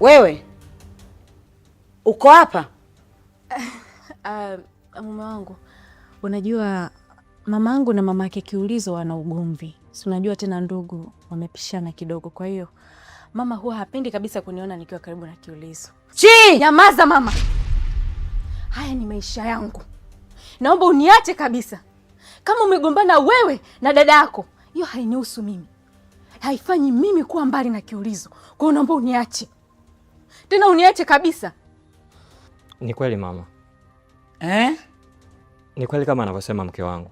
Wewe uko hapa? Mume wangu, unajua mamangu na mama yake Kiulizo wana ugomvi, si unajua tena ndugu wamepishana kidogo, kwa hiyo mama huwa hapendi kabisa kuniona nikiwa karibu na Kiulizo. Chi! Nyamaza mama, haya ni maisha yangu, naomba uniache kabisa. Kama umegombana wewe na dada yako, hiyo hainihusu mimi, haifanyi mimi kuwa mbali na Kiulizo. Kwa hiyo naomba uniache, tena uniache kabisa. Ni kweli mama. Eh? Ni kweli kama anavyosema mke wangu,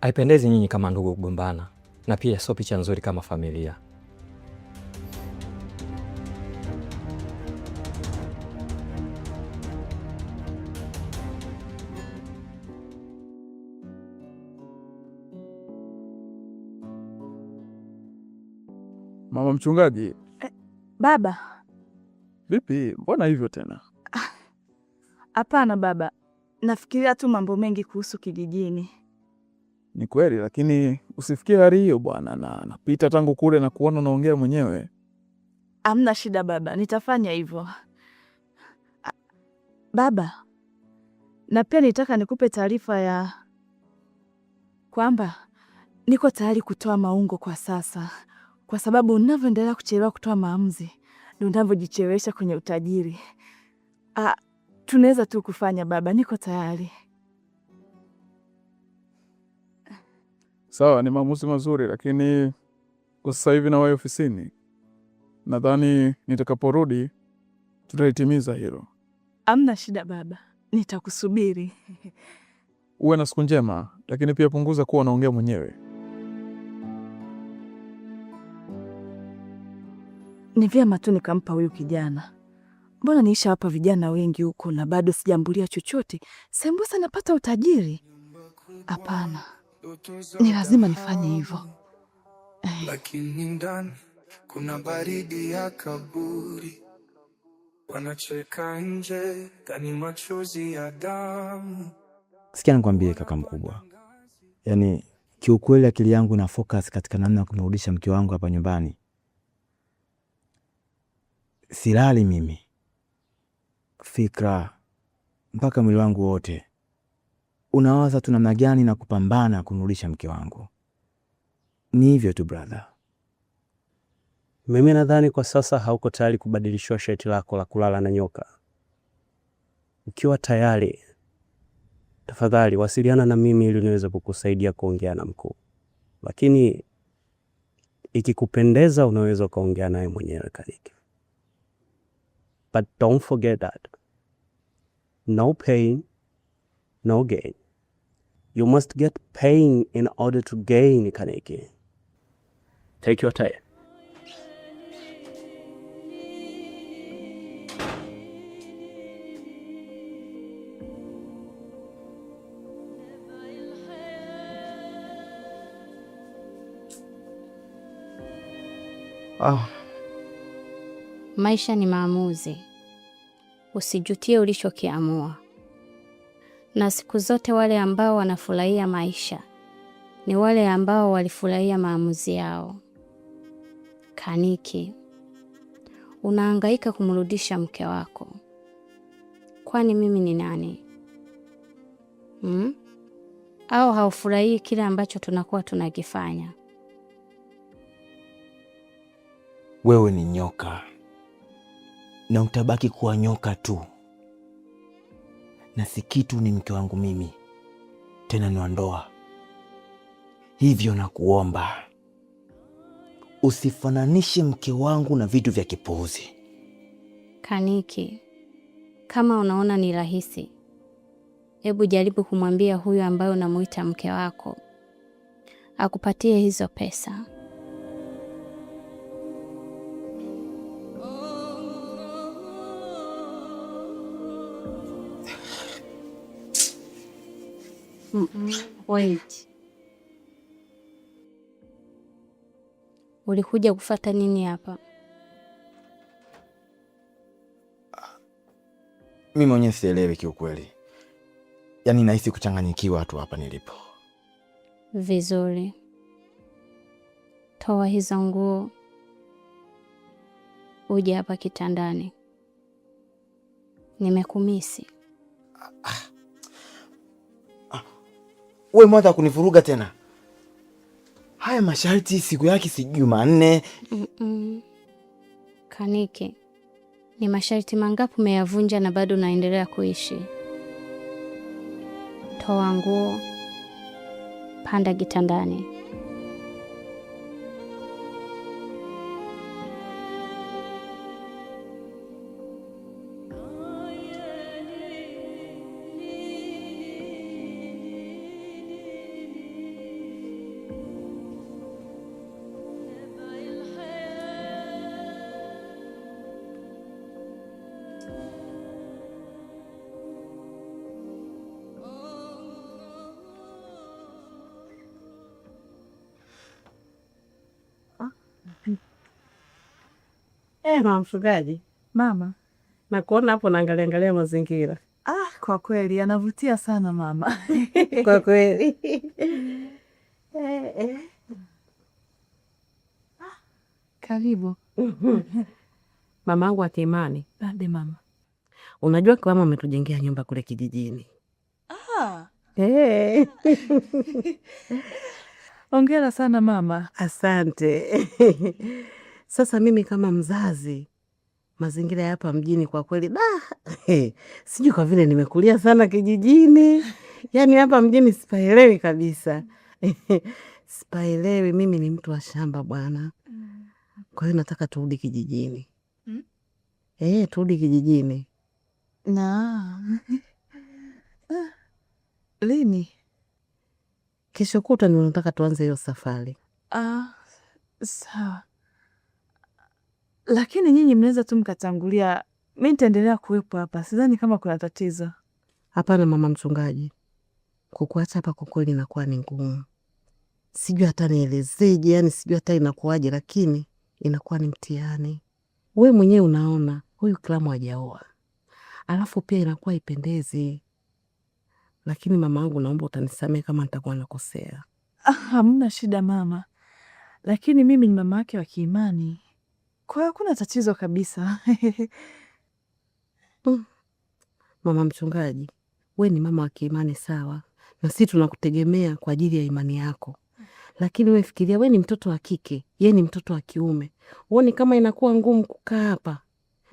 haipendezi nyinyi kama ndugu kugombana, na pia sio picha nzuri kama familia. Mama mchungaji. Baba. Vipi, mbona hivyo tena? Hapana baba, nafikiria tu mambo mengi kuhusu kijijini. Ni kweli, lakini usifikie hali hiyo bwana, na napita tangu kule na kuona unaongea mwenyewe. Hamna shida baba, nitafanya hivyo. Baba, na pia nitaka nikupe taarifa ya kwamba niko tayari kutoa maungo kwa sasa, kwa sababu unavyoendelea kuchelewa kutoa maamuzi ndio unavyojichelewesha kwenye utajiri. Tunaweza tu kufanya baba, niko tayari. Sawa, ni maamuzi mazuri, lakini kwa sasa hivi nawahi ofisini. Nadhani nitakaporudi tutalitimiza hilo. Hamna shida baba, nitakusubiri. Uwe na siku njema, lakini pia punguza kuwa unaongea mwenyewe. Ni vyema tu nikampa huyu kijana. Mbona niisha hapa vijana wengi huko na bado sijambulia chochote? Sembusa napata utajiri? Hapana, ni lazima nifanye hivyo. Lakini ndani kuna baridi ya kaburi, wanacheka nje, ndani machozi ya damu. Sikia nikwambie kaka mkubwa, yaani kiukweli akili yangu ina focus katika namna ya kumrudisha mke wangu hapa nyumbani. Silali mimi, fikra mpaka mwili wangu wote unawaza tu namna gani na kupambana kumrudisha mke wangu. Ni hivyo tu brother. Mimi nadhani kwa sasa hauko tayari kubadilishiwa shati lako la kulala na nyoka. Ukiwa tayari, tafadhali wasiliana na mimi ili niweze kukusaidia kuongea na mkuu, lakini ikikupendeza unaweza ukaongea naye mwenyewe Kaniki. But don't forget that no pain, no gain. You must get pain in order to gain, Kaniki. Take your time. Ah. Maisha ni maamuzi, usijutie ulichokiamua. Na siku zote wale ambao wanafurahia maisha ni wale ambao walifurahia maamuzi yao. Kaniki, unahangaika kumrudisha mke wako, kwani mimi ni nani? Hmm? Au haufurahii kile ambacho tunakuwa tunakifanya? Wewe ni nyoka na utabaki kuwa nyoka tu, na si kitu ni mke wangu mimi, tena ni wa ndoa. Hivyo nakuomba usifananishe mke wangu na vitu vya kipuuzi. Kaniki, kama unaona ni rahisi, hebu jaribu kumwambia huyu ambaye unamuita mke wako akupatie hizo pesa. Wait. Ulikuja kufata nini hapa? Mimi mwenyewe sielewi kiukweli, yaani nahisi kuchanganyikiwa tu hapa nilipo. Vizuri, toa hizo nguo. Uje hapa kitandani. Nimekumisi. Wewe mwanza kunivuruga tena. Haya masharti siku yake si Jumanne. Kaniki, ni masharti mangapi umeyavunja na bado unaendelea kuishi? Toa nguo, panda kitandani. Mama mfugaji. Mama, nakuona hapo naangalia angalia mazingira. Ah, kwa kweli yanavutia sana mama. Kwa kweli. Karibu. Mamangu wa kiimani. Bade mama. Unajua kama ametujengea nyumba kule kijijini. Ah. Hongera sana mama. Asante. Sasa mimi kama mzazi, mazingira ya hapa mjini kwa kweli da, sijui kwa vile nimekulia sana kijijini, yaani hapa mjini sipaelewi kabisa. Sipaelewi, mimi ni mtu wa shamba bwana. Kwa hiyo nataka turudi kijijini. Turudi kijijini. Na lini? Kesho kutwa ndio nataka tuanze hiyo safari. Ah, sawa. Lakini nyinyi mnaweza tu mkatangulia, mi nitaendelea kuwepo hapa, sidhani kama kuna tatizo. Hapana mama mchungaji, kukuacha hapa kwa kweli inakuwa ni ngumu. Sijui hata nielezeje, yani sijui hata inakuwaje, lakini inakuwa ni mtihani. We mwenyewe unaona huyu Klamu hajaoa, alafu pia inakuwa ipendezi. Lakini mama yangu, naomba utanisamehe kama nitakuwa nakosea. Ah, hamna shida mama, lakini mimi ni mama yake wa kiimani, kwa hiyo hakuna tatizo kabisa. Mama mchungaji, we ni mama wa kiimani sawa, na sisi tunakutegemea kwa ajili ya imani yako, lakini we fikiria, we ni mtoto wa kike, ye ni mtoto wa kiume. Huoni kama inakuwa ngumu kukaa hapa?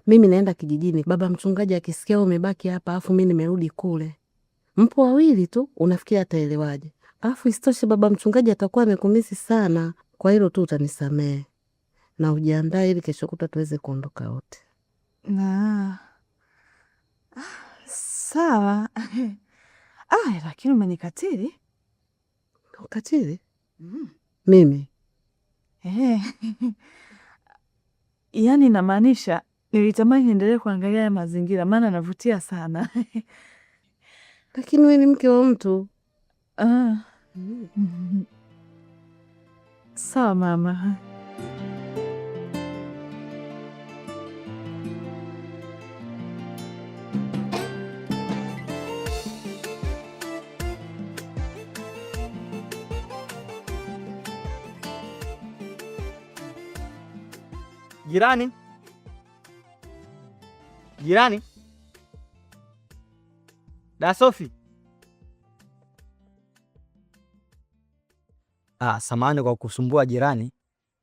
Mimi naenda kijijini, baba mchungaji akisikia wewe umebaki hapa afu mi nimerudi kule, mpo wawili tu, unafikiri ataelewaje? Alafu isitoshe baba mchungaji atakuwa amekumisi sana. Kwa hilo tu utanisamehe na ujiandae ili kesho kutwa tuweze kuondoka wote. Na sawa. Ah, lakini umenikatili. Ukatili? Mimi? Yaani namaanisha nilitamani niendelee kuangalia haya mazingira maana navutia sana. Lakini wewe ni mke wa mtu. Ah. Sawa mama. Jirani, jirani, da Sofi. Ah, samahani kwa kusumbua jirani.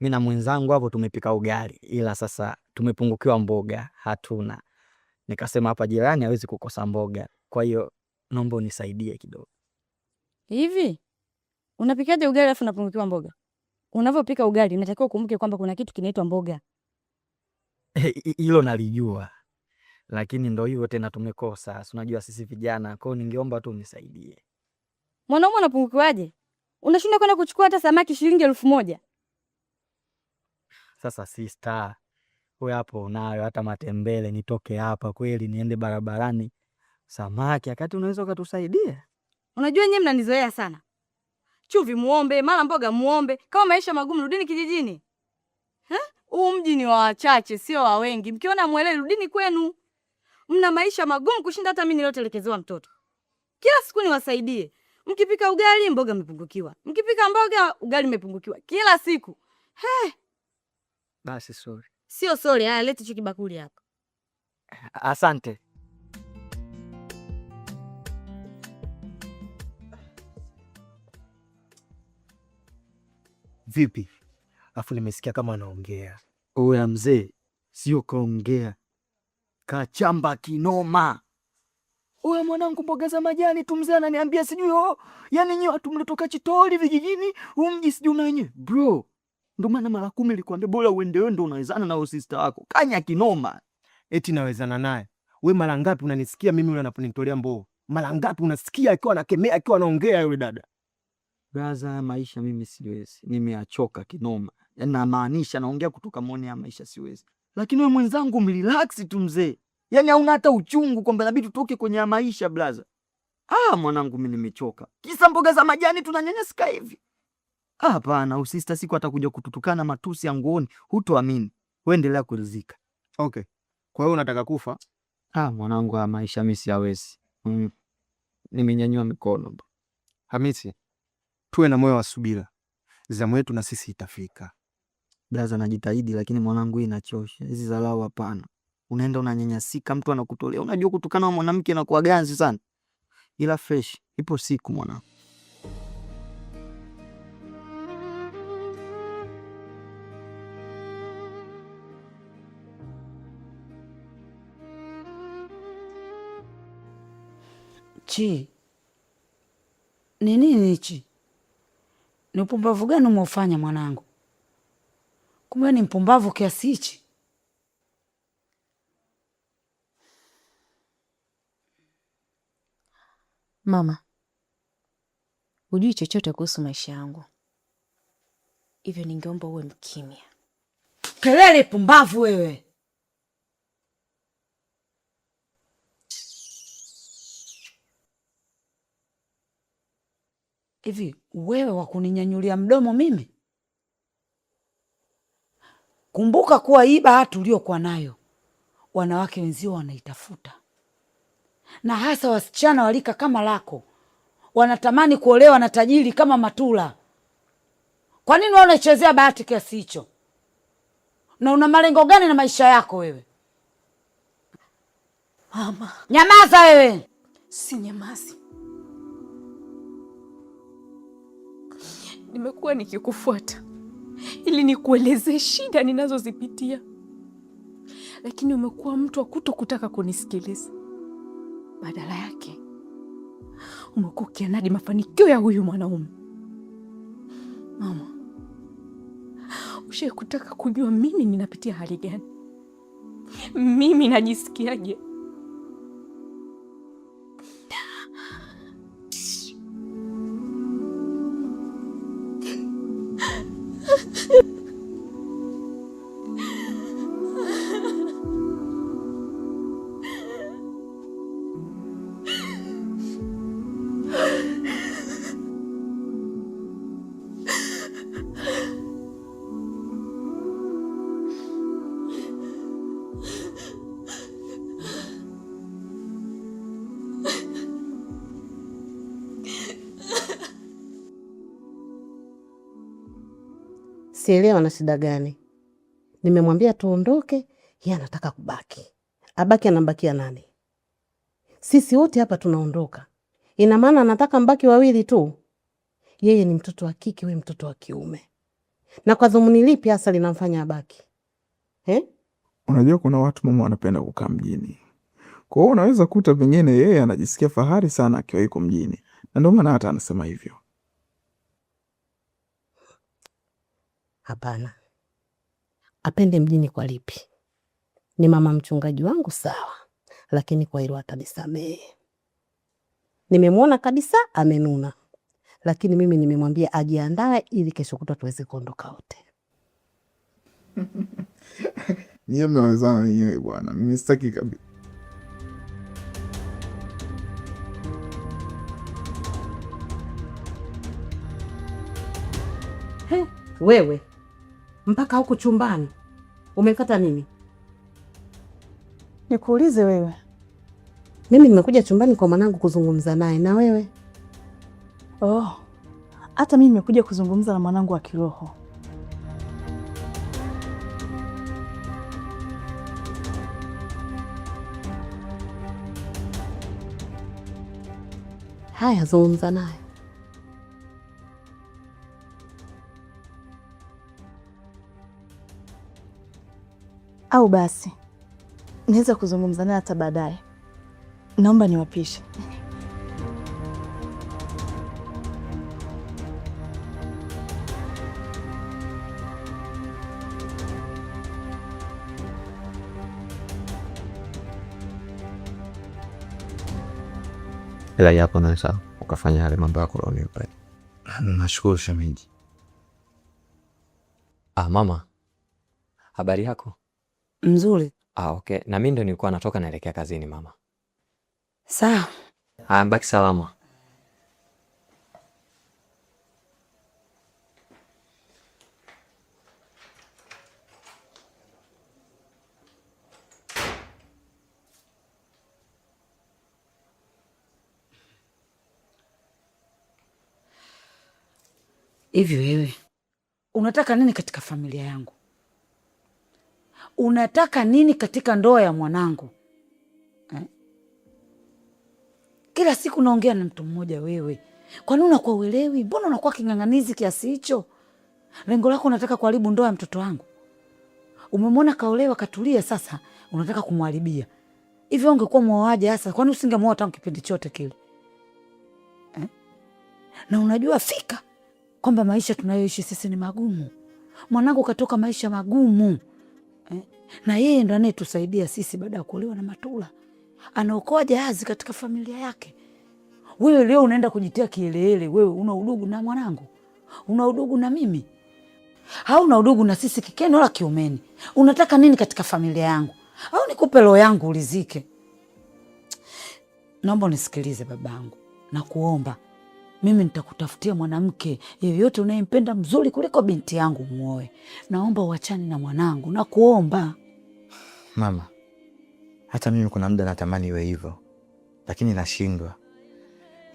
Mimi na mwenzangu hapo tumepika ugali, ila sasa tumepungukiwa mboga, hatuna. Nikasema hapa jirani hawezi kukosa mboga, kwa hiyo naomba unisaidie kidogo. Hivi unapikaje ugali alafu unapungukiwa mboga? Unavyopika ugali unatakiwa ukumbuke kwamba kuna kitu kinaitwa mboga. Hilo nalijua, lakini ndo hivyo tena, tumekosa. Si unajua sisi vijana, kwa hiyo ningeomba tu unisaidie. Mwanaume unapungukiwaje? Unashinda kwenda kuchukua hata samaki shilingi 1000. Sasa sister, wewe hapo unayo hata matembele, nitoke hapa kweli niende barabarani samaki, wakati unaweza ukatusaidia? Unajua nyewe mnanizoea sana. Chumvi muombe, mara mboga muombe. Kama maisha magumu, rudini kijijini. Huu mji ni wa wachache, sio wa wengi. Mkiona mwelewi, rudini kwenu. Mna maisha magumu kushinda hata mimi niliotelekezewa mtoto. Kila siku niwasaidie. Mkipika ugali mboga mmepungukiwa, mkipika mboga ugali mmepungukiwa, kila siku. He. Basi sorry. Sio sole. Haya, leta hicho kibakuli hapa. Asante. Vipi? Afu nimesikia kama anaongea. Oya mzee, sio kaongea, kachamba kinoma. Oya mwanangu, mboga za majani tu mzee ananiambia sijui oh, yani nyi watu mlitoka Chitoli vijijini, huu mji sijui una wenyewe. Bro, ndo maana mara 10 nilikwambia bora uende wewe, ndo unawezana na sister wako. Kanya kinoma. Eti nawezana naye? We mara ngapi unanisikia mimi yule anaponitolea mboo? Mara ngapi unasikia akiwa anakemea akiwa anaongea yule dada? Braza, maisha mimi siwezi, nimeachoka kinoma. Yaani namaanisha naongea kutoka maoni ya maisha siwezi. Lakini wewe mwenzangu mrelax tu mzee. Yaani hauna hata uchungu kwamba inabidi tutoke kwenye maisha braza. Ah, mwanangu mimi nimechoka. Kisa mboga za majani tunanyanyasika hivi. Ah, hapana, usista siku atakuja kututukana matusi ya nguoni, hutoamini. Wewe endelea kuridhika. Okay. Kwa hiyo unataka kufa? Ah, mwanangu, haya maisha mimi siyawezi. Nimenyanyua mikono. Hamisi, tuwe na moyo wa subira. Zamu yetu na sisi itafika. Braza, najitahidi lakini mwanangu hii inachosha. Hizi dharau hapana. Unaenda unanyanyasika, mtu anakutolea. Unajua kutukana na mwanamke na kuwa ganzi sana. Ila fresh, ipo siku mwanangu. Chi, ni nini hichi? Ni upumbavu gani umeufanya mwanangu? Kumbe ni mpumbavu kiasi hichi? Mama, hujui chochote kuhusu maisha yangu, hivyo ningeomba uwe mkimya. Kelele pumbavu wewe! Hivi wewe wa kuninyanyulia mdomo mimi? Kumbuka kuwa hii bahati uliokuwa nayo wanawake wenzio wanaitafuta, na hasa wasichana walika kama lako wanatamani kuolewa na tajiri kama Matula. Kwa nini wewe unaichezea bahati kiasi hicho? Na una malengo gani na maisha yako wewe? Mama, nyamaza wewe. Si nyamazi. Nimekuwa nikikufuata ili nikuelezee shida ninazozipitia, lakini umekuwa mtu wa kutokutaka kunisikiliza. Badala yake umekuwa ukianadi mafanikio ya huyu mwanaume. Mama, ushawahi kutaka kujua mimi ninapitia hali gani? Mimi najisikiaje? Sielewa na shida gani. Nimemwambia tuondoke, yeye anataka kubaki. Abaki anambakia nani? Sisi wote hapa tunaondoka. Ina maana anataka mbaki wawili tu? Yeye ni mtoto wa kike, wewe mtoto wa kiume. Na kwa dhumuni lipi hasa linamfanya abaki? Eh? Unajua kuna watu mama wanapenda kukaa mjini. Kwa hiyo unaweza kuta pengine yeye anajisikia fahari sana akiwa yuko mjini, na ndio maana hata anasema hivyo. Hapana, apende mjini kwa lipi? Ni mama mchungaji wangu sawa, lakini kwa hilo atanisamehe. Nimemwona kabisa amenuna, lakini mimi nimemwambia ajiandae ili kesho kutwa tuweze kuondoka wote. Nyie mnawezana wenyewe bwana, mimi sitaki kabisa. He, wewe mpaka huku chumbani umepata nini? Nikuulize wewe. Mimi nimekuja chumbani kwa mwanangu kuzungumza naye, na wewe? Oh, hata mimi nimekuja kuzungumza na mwanangu wa kiroho. Haya, zungumza naye. Au basi naweza kuzungumza naye hata baadaye. Naomba niwapishe. Ila yapo naweza ukafanya yale mambo yako ulionipa. Nashukuru shemeji. Ah, mama, habari yako? Mzuri. Ah, okay. Na mimi ndo nilikuwa natoka naelekea kazini mama. Sawa. Ah, mbaki salama. Hivi wewe unataka nini katika familia yangu? Unataka nini katika ndoa ya mwanangu eh? Kila siku naongea na mtu mmoja wewe, kwa nini unakuwa uelewi? Mbona unakuwa king'ang'anizi kiasi hicho? Lengo lako unataka kuharibu ndoa ya mtoto wangu? Umemwona kaolewa katulia, sasa unataka kumharibia. Hivi ungekuwa mwoaje hasa? Kwani usingemwoa tangu kipindi chote kile eh? Na unajua fika kwamba maisha tunayoishi sisi ni magumu. Mwanangu katoka maisha magumu eh? Na yeye ndo anayetusaidia sisi baada ya kuolewa na Matula, anaokoa jahazi katika familia yake. Wewe leo unaenda kujitia kielele. Wewe una udugu na mwanangu? Una udugu na mimi? Hauna udugu na sisi kikeni wala kiumeni. Unataka nini katika familia yangu? Au nikupe roho yangu ulizike? Naomba unisikilize babangu, nakuomba mimi nitakutafutia mwanamke yeyote unayempenda mzuri kuliko binti yangu, muoe. Naomba uachane na mwanangu, nakuomba. Mama, hata mimi kuna muda natamani iwe hivyo, lakini nashindwa.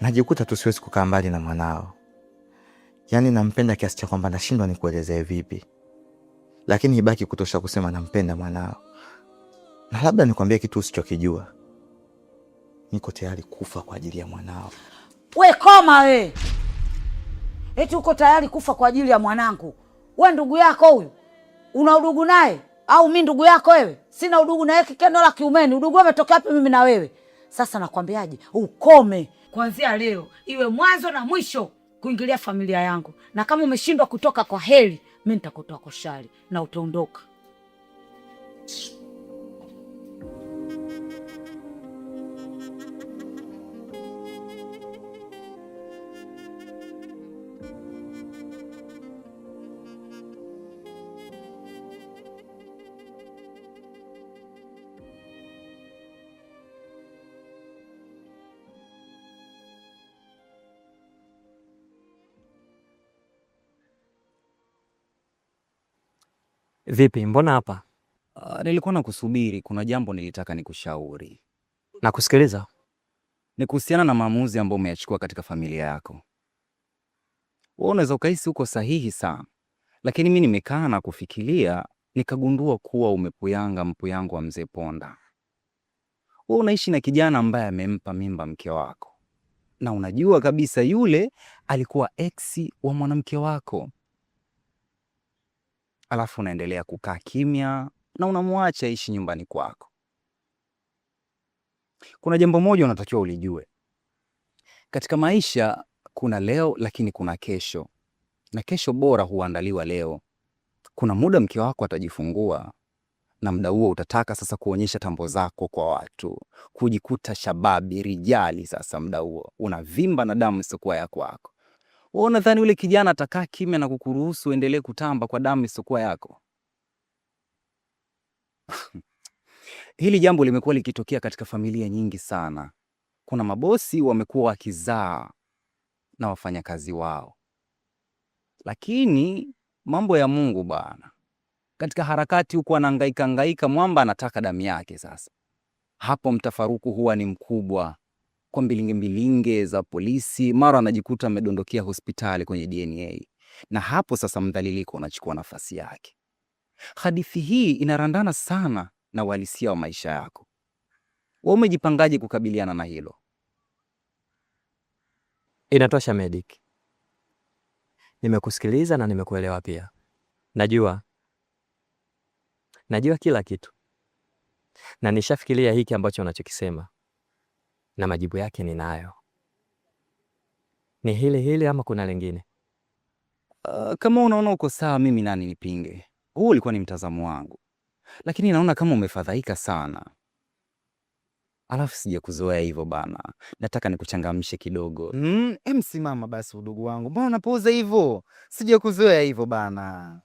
Najikuta tu siwezi kukaa mbali na mwanao. Yaani nampenda kiasi cha kwamba nashindwa nikuelezee vipi, lakini ibaki kutosha kusema nampenda mwanao. Na labda nikwambie kitu usichokijua, niko tayari kufa kwa ajili ya mwanao. We koma we! Eti uko tayari kufa kwa ajili ya mwanangu? We ndugu yako huyu una udugu naye au mi ndugu yako wewe? Sina udugu naye kikeni wala kiumeni. Udugu umetokea wapi mimi na wewe? Sasa nakwambiaje, ukome kuanzia leo, iwe mwanzo na mwisho kuingilia familia yangu, na kama umeshindwa kutoka kwa heri, mi nitakutoa kwa shari na utaondoka. Vipi, mbona hapa? Nilikuwa nakusubiri, kuna jambo nilitaka nikushauri. Nakusikiliza. Ni kuhusiana na maamuzi ambayo umeyachukua katika familia yako. Wewe unaweza ukahisi uko sahihi sana, lakini mi nimekaa na kufikiria nikagundua kuwa umepuyanga mpuyango wa mzee Ponda. Wewe unaishi na kijana ambaye amempa mimba mke wako, na unajua kabisa yule alikuwa ex wa mwanamke wako, alafu unaendelea kukaa kimya na unamwacha aishi nyumbani kwako. Kuna jambo moja unatakiwa ulijue katika maisha, kuna leo lakini kuna kesho, na kesho bora huandaliwa leo. Kuna muda mke wako atajifungua, na muda huo utataka sasa kuonyesha tambo zako kwa watu, kujikuta shababi rijali. Sasa muda huo unavimba na damu isiyokuwa ya kwako. Wewe unadhani yule kijana atakaa kimya na kukuruhusu uendelee kutamba kwa damu isiyokuwa yako? Hili jambo limekuwa likitokea katika familia nyingi sana. Kuna mabosi wamekuwa wakizaa na wafanyakazi wao, lakini mambo ya Mungu bwana, katika harakati huku anahangaika hangaika, mwamba anataka damu yake. Sasa hapo mtafaruku huwa ni mkubwa, kwa mbilinge mbilinge za polisi, mara anajikuta amedondokea hospitali kwenye DNA, na hapo sasa mdhaliliko unachukua nafasi yake. Hadithi hii inarandana sana na uhalisia wa maisha yako. Wewe umejipangaje kukabiliana na hilo? Inatosha Medic. Nimekusikiliza na nimekuelewa pia. Najua kila kitu na nishafikiria hiki ambacho unachokisema na majibu yake ninayo. Ni hili hili ama kuna lingine? Kama unaona uko sawa, mimi nani nipinge? Huu ulikuwa ni mtazamo wangu, lakini naona kama umefadhaika sana. Alafu sijakuzoea hivyo bana, nataka nikuchangamshe kidogo. Simama basi udugu wangu, mbona unapoza hivyo? Sijakuzoea hivyo bana.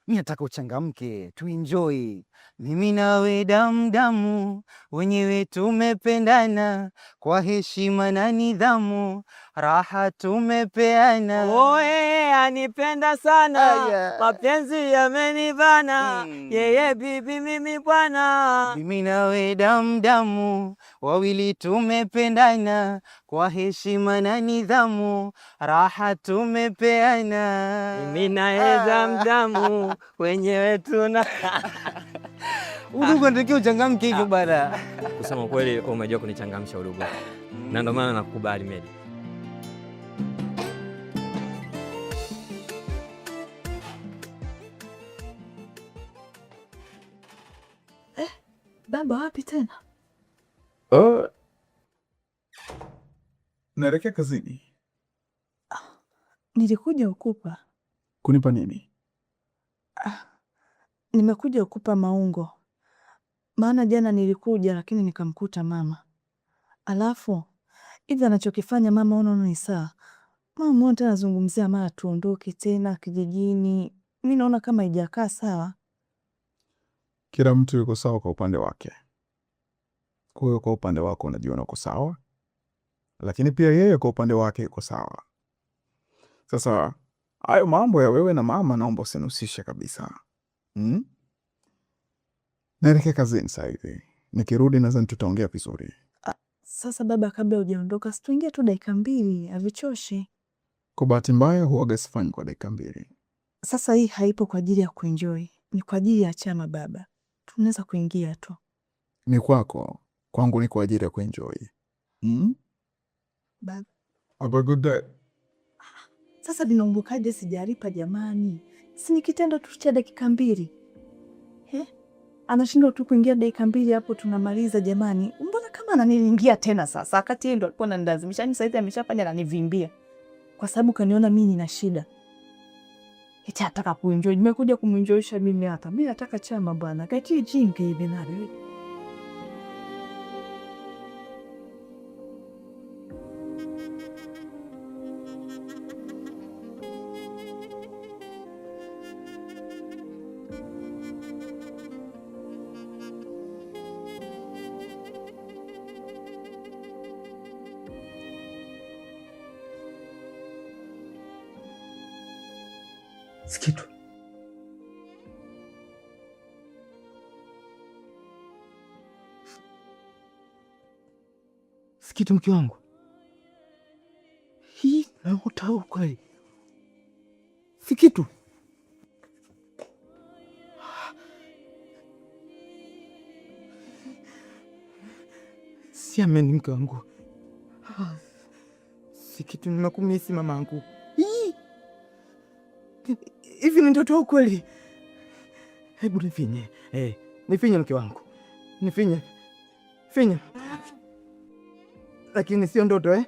Mi nataka uchangamke, tuenjoy. Mimi nawe damu damu, wenyewe tumependana kwa heshima na nidhamu, raha tumepeana. Oye, anipenda sana, mapenzi yamenibana, yeye bibi mimi bwana. Mimi nawe damu damu, wawili tumependana kwa heshima na nidhamu, raha tumepeana. Mimi naye damu damu, wenyewe tuna Udugu, natakiwa uchangamke hivyo bana. Kusema kweli, umejua kunichangamsha udugu, na ndio maana nakukubali Medi. Baba wapi tena? Naelekea kazini. Nilikuja ukupa. Kunipa nini? Nimekuja kukupa maungo, maana jana nilikuja lakini nikamkuta mama. Alafu hivi anachokifanya mama, unaona ni sawa? Mama mbona tena anazungumzia mara tuondoke tena kijijini? Mi naona kama haijakaa sawa. Kila mtu yuko sawa kwa upande wake. Kwa hiyo kwa upande wako unajiona uko sawa, lakini pia yeye kwa upande wake yuko sawa. Sasa hayo mambo ya wewe na mama naomba usinihusishe kabisa. Naelekea kazini sasa hivi, nikirudi nadhani tutaongea vizuri. Sasa baba, kabla hujaondoka, si tuingie tu dakika mbili, havichoshi. Kwa bahati mbaya huwaga sifanyi kwa dakika mbili. Sasa hii haipo kwa ajili ya kuenjoy, ni kwa ajili ya chama baba. Tunaweza kuingia tu. Ni kwako, kwangu ni kwa ajili ya kuenjoy. Baba. Have a good day. Sasa ninaumbukaje sijalipa jamani? Si ni kitendo tu cha dakika mbili. He? Anashindwa tu kuingia dakika mbili hapo tunamaliza jamani. Mbona kama ananiingia tena sasa? Wakati yeye ndo alikuwa ananilazimisha. Yaani sasa hivi ameshafanya ananivimbia. Kwa sababu kaniona mimi nina shida. Eti anataka kuenjoy. Nimekuja kumenjoyisha mimi hapa. Mimi nataka chama bwana. Kati jingi hivi nalo. Sikitu, Sikitu, mke wangu, hii naota kweli? Sikitu, siamini mke wangu. Sikitu, nimekumisi mamangu. Hivi ni ndoto kweli? Hebu nifinye. Nifinye mke wangu, nifinye, finya. Lakini sio ndoto eh?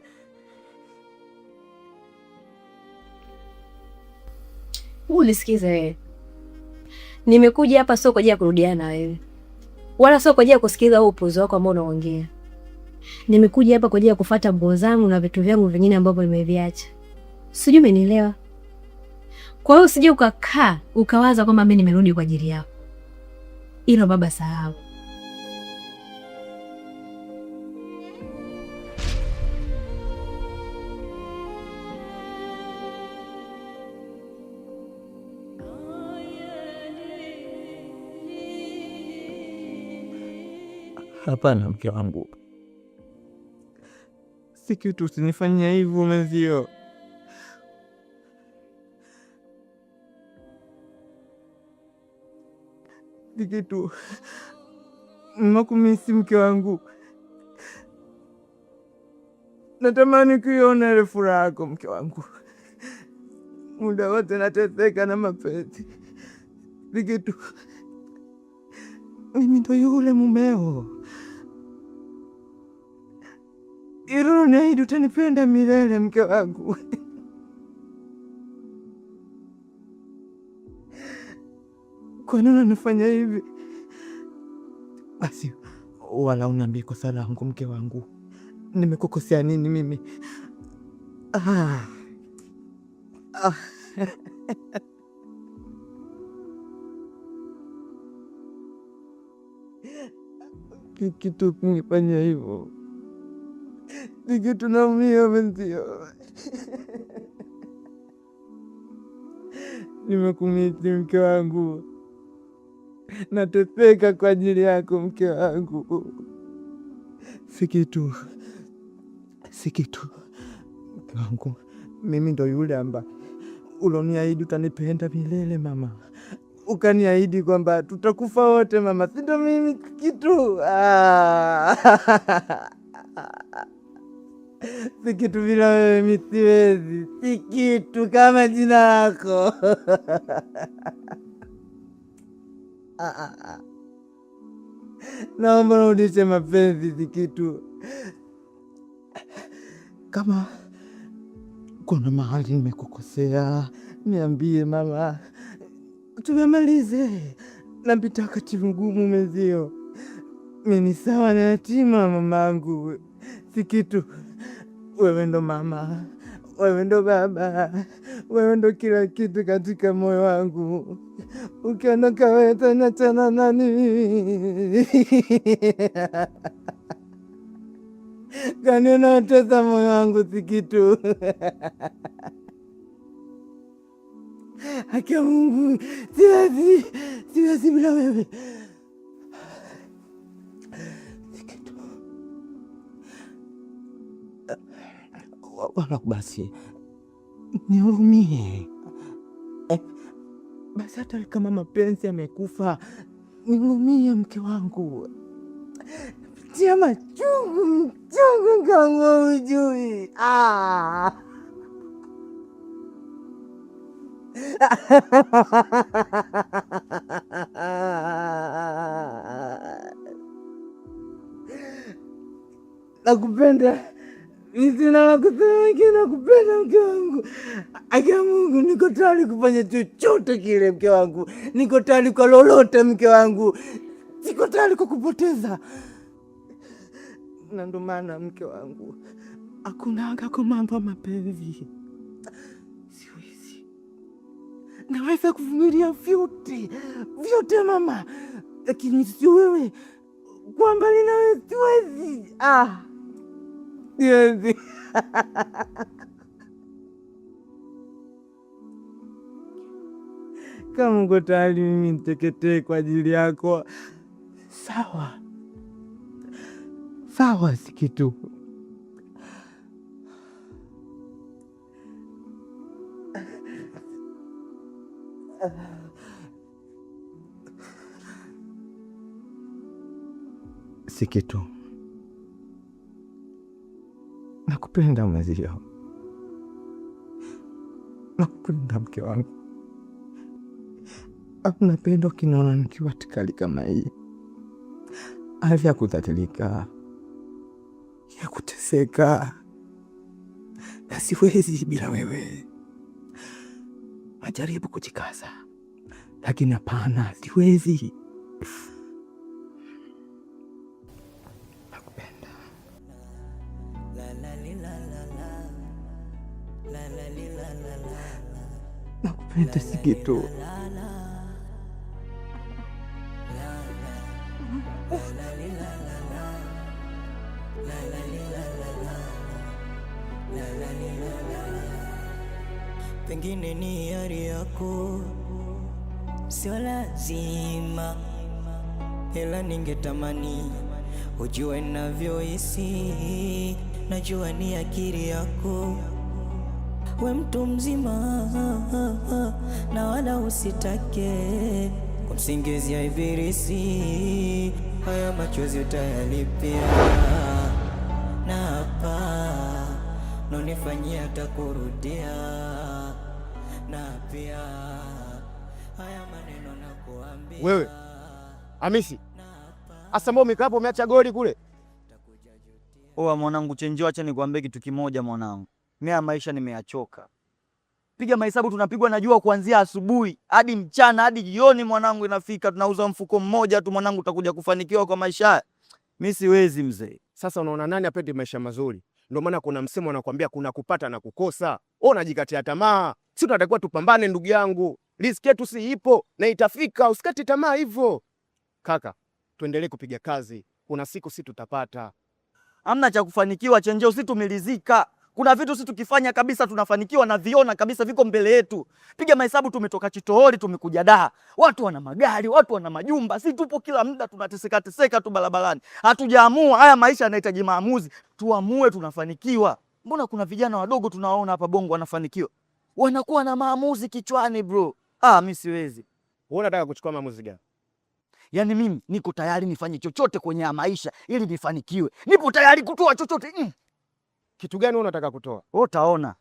Unisikize wewe, nimekuja hapa sio kwa ajili ya kurudiana na wewe, wala sio kwa ajili ya kusikiliza huo upuuzi wako ambao unaongea. Nimekuja hapa kwa ajili ya kufuata nguo zangu na vitu vyangu vingine ambavyo nimeviacha. Sijui umenielewa? Kwa hiyo usije ukakaa ukawaza kwamba mimi nimerudi kwa ajili yako. Hilo baba, sahau. Hapana mke wangu, si kitu, usinifanyia hivyo mwenzio. Si kitu, nimekumisi mke wangu. Natamani kuiona ile furaha yako mke wangu. Muda wote nateseka na mapenzi. Sikitu, mimi ndo yule mumeo. Ilo niahidi utanipenda milele mke wangu. Kwa nini unanifanya hivi? Basi wala uniambie kosa langu mke wangu. Nimekukosea nini mimi? Ah. Ah. Kitu kunifanya hivyo ni kitu naumia mwenzio. Nimekumiti mke wangu, nateseka kwa ajili yako mke wangu. Si kitu, si kitu mke wangu, mimi ndo yule ambaye uloniahidi utanipenda milele mama, ukaniahidi kwamba tutakufa wote mama, si ndo mimi kitu? Ah. Si kitu bila wewe mi siwezi, si kitu kama jina lako. Naomba urudishe mapenzi, si kitu. Kama kuna mahali nimekukosea niambie mama, tumemalize. Napita wakati mgumu mwenzio, mimi sawa na yatima mamangu, si kitu. Wewe ndo mama, wewe ndo baba, wewe ndo kila kitu katika moyo wangu. Ukiondoka wewe taniachana nani? Kani unaotesa moyo wangu si kitu. Haki ya Mungu, siwezi, siwezi bila wewe. Si kitu. Wala basi nihurumie. Basi hata kama mapenzi yamekufa, nihurumie mke wangu. Napitia machungu mchungu kama hujui. Ah. Nakupenda. Sina la kusema, lakini nakupenda mke wangu. Akia Mungu, niko tayari kufanya chochote kile mke wangu, niko tayari kwa lolote mke wangu, siko tayari kukupoteza. Na ndo maana mke wangu, hakunanga kwa mambo ya mapenzi, siwezi. Naweza kuvumilia vyote vyote mama, lakini sio wewe, kwa mbali nawe siwezi. Ah, siwezi. Kama uko tayari mimi niteketee kwa ajili yako, sawa sawa, si kitu. Si kitu. Nakupenda mwenzio, nakupenda mke wangu. Napenda ukiniona nikiwa katika hali kama hii, hali ya kudhalilika, ya kuteseka, na siwezi bila wewe. Najaribu kujikaza, lakini hapana, siwezi. Nakupenda. Nakupenda si kitu. Pengine ni hiari yako, sio lazima, ila ningetamani ujue navyohisi. Najua ni akili yako, we mtu mzima, na wala usitake kumsingizia ibilisi. Haya machozi utayalipia. Na hapa nonifanyia takurudia, na pia haya maneno nakuambia. Wewe Hamisi, asa mbona umekaa hapo umeacha goli kule? Oa mwanangu Chenjio, acha nikwambie kitu kimoja mwanangu. Mimi ya maisha nimeyachoka. Piga mahesabu, tunapigwa na jua kuanzia asubuhi hadi mchana hadi jioni mwanangu, inafika tunauza mfuko mmoja tu mwanangu, utakuja kufanikiwa kwa maisha haya? Mimi siwezi mzee. Sasa unaona nani apende maisha mazuri? Ndio maana kuna msemo anakuambia kuna kupata na kukosa. Wewe unajikatia tamaa. Sisi tunatakiwa tupambane ndugu yangu. Riziki yetu si ipo na itafika, usikate tamaa hivyo. Kaka, tuendelee kupiga kazi. Kuna siku si tutapata. Hamna cha kufanikiwa Chenjeo, si tumelizika. Kuna vitu si tukifanya kabisa tunafanikiwa na viona kabisa viko mbele yetu. Piga mahesabu, tumetoka Chitohori tumekuja Dar. Watu wana magari, watu wana majumba, si tupo kila muda tunateseka teseka tu barabarani. Hatujaamua, haya maisha yanahitaji maamuzi. Tuamue tunafanikiwa. Mbona kuna vijana wadogo tunawaona hapa Bongo wanafanikiwa? Wanakuwa na maamuzi kichwani bro. Ah, mimi siwezi. Wewe unataka kuchukua maamuzi gani? Yaani mimi niko tayari nifanye chochote kwenye haya maisha ili nifanikiwe. Nipo tayari kutoa chochote. Kitu gani wewe unataka kutoa? Wewe utaona.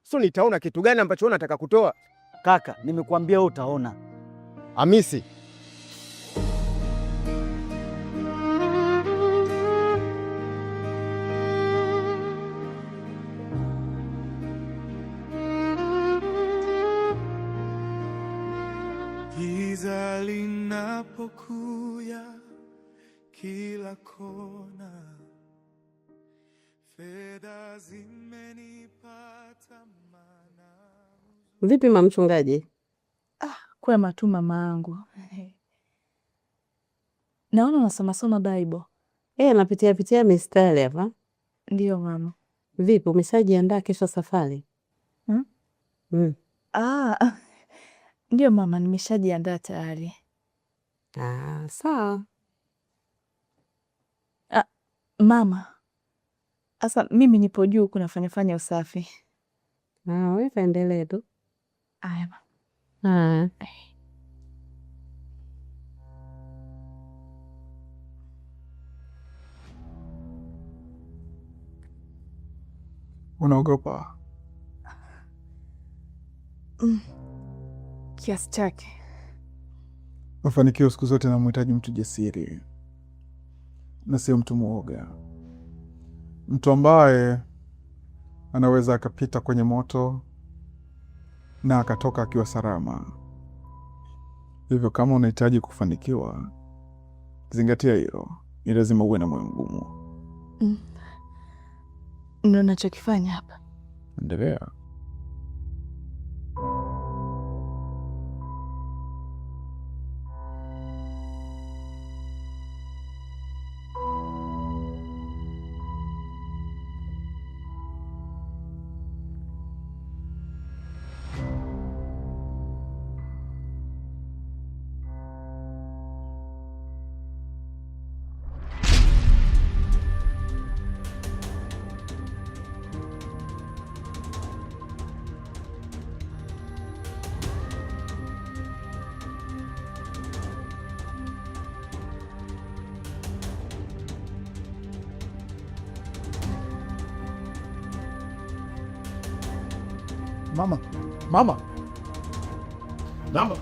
Sio nitaona kitu gani ambacho wewe unataka kutoa? Kaka, nimekuambia wewe utaona. Hamisi. Giza linapokuya kila kona, fedha zimenipata mana. Vipi mama mchungaji? Kwema tu mama angu. Naona unasoma soma Bible. Eh, napitia pitia mistari hapa. Ndiyo mama. Vipi, umeshajiandaa kesho safari? Hmm? Mm. Ah, ndiyo mama, nimeshajiandaa tayari. Ah, sawa. Ah, mama, sasa mimi nipo juu huku nafanya usafi. Ah, wewe kaendelee tu. Aya mama. Ah. Unaogopa? Kiasi chake. Mafanikio siku zote namhitaji mtu jasiri na sio mtu mwoga, mtu ambaye anaweza akapita kwenye moto na akatoka akiwa salama. Hivyo kama unahitaji kufanikiwa, zingatia hilo. Ni lazima uwe na moyo mgumu. Ndio nachokifanya hapa. Endelea. Mama, mama, mama.